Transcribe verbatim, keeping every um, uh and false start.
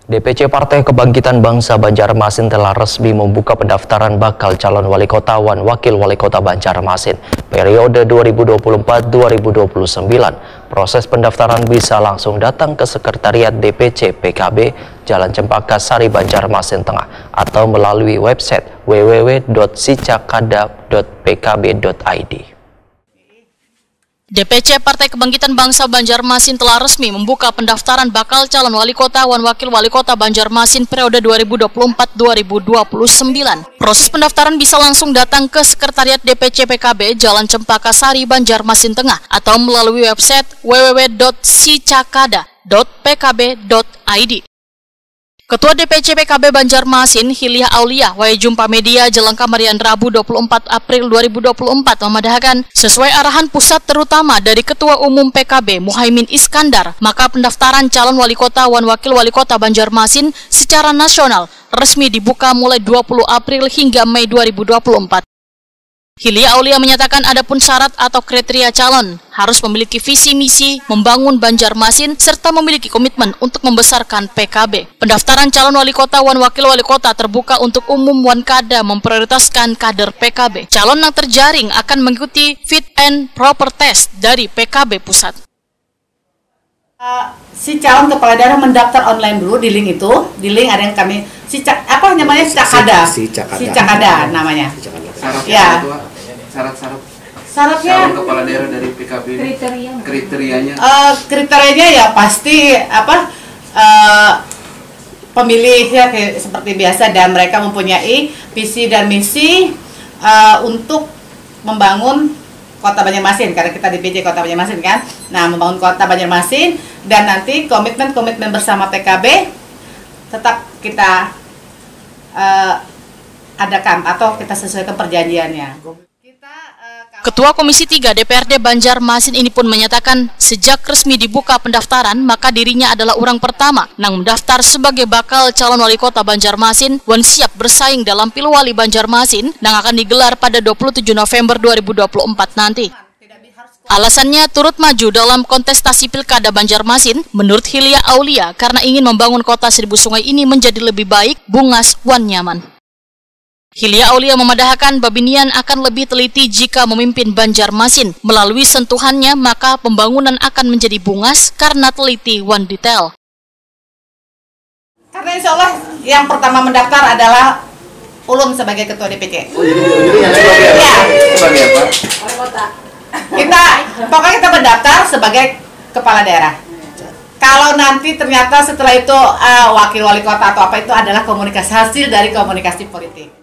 D P C Partai Kebangkitan Bangsa Banjarmasin telah resmi membuka pendaftaran bakal calon wali kota wan wakil wali kota Banjarmasin periode dua ribu dua puluh empat dua ribu dua puluh sembilan. Proses pendaftaran bisa langsung datang ke Sekretariat D P C P K B, Jalan Cempaka Sari, Banjarmasin Tengah, atau melalui website w w w dot sicakada dot p k b dot i d. D P C Partai Kebangkitan Bangsa Banjarmasin telah resmi membuka pendaftaran bakal calon wali kota wan wakil wali kota Banjarmasin periode dua ribu dua puluh empat dua ribu dua puluh sembilan. Proses pendaftaran bisa langsung datang ke Sekretariat D P C P K B, Jalan Cempaka Sari, Banjarmasin Tengah, atau melalui website w w w dot sicakada dot p k b dot i d. Ketua D P C P K B Banjarmasin, Hiliah Aulia, wayah jumpa media jelang kamarian Rabu dua puluh empat April dua ribu dua puluh empat, memadahakan, sesuai arahan pusat terutama dari Ketua Umum P K B Muhaimin Iskandar, maka pendaftaran calon wali kota wan wakil wali kota Banjarmasin secara nasional resmi dibuka mulai dua puluh April hingga Mei dua ribu dua puluh empat. Hiliah Aulia menyatakan adapun syarat atau kriteria calon harus memiliki visi misi membangun Banjarmasin serta memiliki komitmen untuk membesarkan P K B. Pendaftaran calon wali kota wan wakil wali kota terbuka untuk umum wan kada memprioritaskan kader P K B. Calon yang terjaring akan mengikuti fit and proper test dari P K B pusat. Eh, si calon kepala daerah mendaftar online dulu di link itu, di link ada yang kami si cak apa namanya si cakada, si cakada, si cakada namanya. Syaratnya ya. Apa tuh, Pak? Syarat-syarat. Syaratnya calon kepala daerah dari P K B. Kriteria. Kriterianya. Eh, kriterianya ya pasti apa eh, pemilih ya kayak seperti biasa dan mereka mempunyai visi dan misi eh, untuk membangun Kota Banjarmasin, karena kita D P C Kota Banjarmasin kan. Nah, membangun Kota Banjarmasin dan nanti komitmen-komitmen bersama P K B tetap kita eh, adakan atau kita sesuaikan perjanjiannya. Kita eh, kalau Ketua Komisi tiga D P R D Banjarmasin ini pun menyatakan, sejak resmi dibuka pendaftaran, maka dirinya adalah orang pertama nang mendaftar sebagai bakal calon wali kota Banjarmasin wan siap bersaing dalam Pilwali Banjarmasin nang akan digelar pada dua puluh tujuh November dua ribu dua puluh empat nanti. Alasannya turut maju dalam kontestasi Pilkada Banjarmasin, menurut Hiliah Aulia, karena ingin membangun kota Seribu Sungai ini menjadi lebih baik, bungas, wan nyaman. Hiliah Aulia memadahakan, babinian akan lebih teliti jika memimpin Banjarmasin. Melalui sentuhannya, maka pembangunan akan menjadi bungas karena teliti wan detail. Karena insya Allah yang pertama mendaftar adalah ulun sebagai ketua D P C. Oh, jadi, jadi yang sebagai apa? Ya. Sebagai apa? Kita pokoknya kita mendaftar sebagai kepala daerah. Kalau nanti ternyata setelah itu uh, wakil wali kota atau apa itu adalah komunikasi hasil dari komunikasi politik.